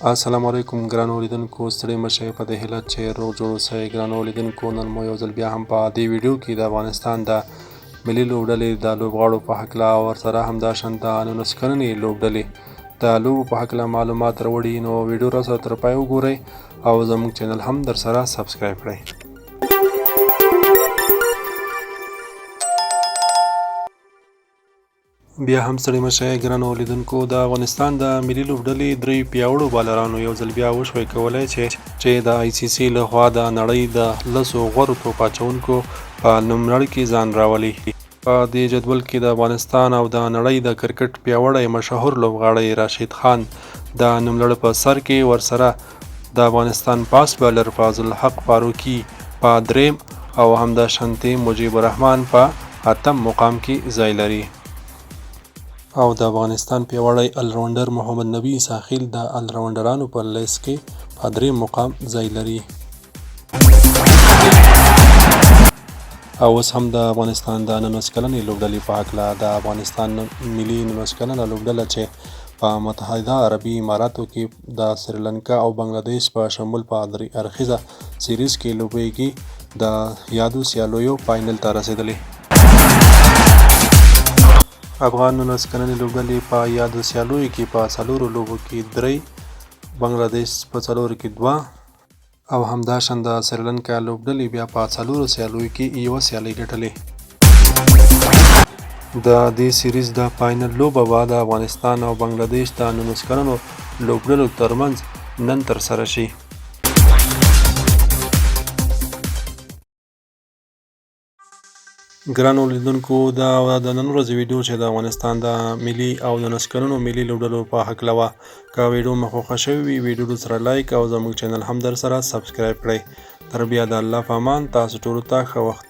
السلام علیکم ګرانو لیدونکو، ستړي مه شئ، په دې هیله چې روغ جوړ اوسئ. ګرانو لیدونکو، نن مو یو ځل بیا هم په دې ویډیو کې د افغانستان د ملي لوبډلې د لوبغاړو په هکله او ورسره همداشان د 19 کلنې لوبډلې د لوبو په هکله معلومات راوړي. نو ویډیو راسره تر پای وګورئ او زموږ چینل هم درسره سبسکرایب کړئ. بیا هم ستړي مه شئ ګرانو لیدونکو، د افغانستان د ملي لوبډلې درې پیاوړو بالرانو یو ځل بیا وشوی کولای چې د آی سي سي له خوا د نړۍ د 10 غورو توپ اچوونکو په نوملړ کې ځان راولي. په دې جدول کې د افغانستان او د نړۍ د کرکټ پیاوړی مشهور لوبغاړی راشد خان د نوملړ په سر کې، ورسره د افغانستان پاس بالر فاضل الحق فاروقي په دریم او همداشانتې مجیب الرحمن په اتم مقام کې ځای لري. او د افغانستان پیاوړی الراونډر محمد نبي عیسی خیل د الراونډرانو په لیست کې په دریم مقام ځای لري. او اوس هم د افغانستان د 19 کلنې لوبډلې په هکله، د افغانستان ملي 19 کلنه لوبډله چې په متحده عربي اماراتو کې د سریلانکا او بنګلادیش په شمول په درې اړخیزه سیریز کې لوبیږي، د یادو سیالیو فاینل ته رسېدلې. افغان 19 کلنې لوبډلې په یادو سیالیو کې په څلورو لوبو کې درې، بنګلادیش په څلورو کې دوه او همداشان د سریلانکا لوبډلې بیا په څلورو سیالیو کې یوه سیالۍ ګټلې. د دې سیریز د فاینل لوبه به د افغانستان او بنګلادیش د 19 کلنو لوبډلو ترمنځ نن ترسره شي. ګرانو لیدونکو، دا د نن ورځې ویډیو چې د افغانستان د ملي او د 19 کلونو ملي لوبډلو په هکله وه. که ویډیو مو خوښه شوې وي، ویډیو سره لایک او زموږ چینل هم در سره سبسکرایب کړئ. تر بیا د الله په امان، تاسو ټولو ته ښه وخت.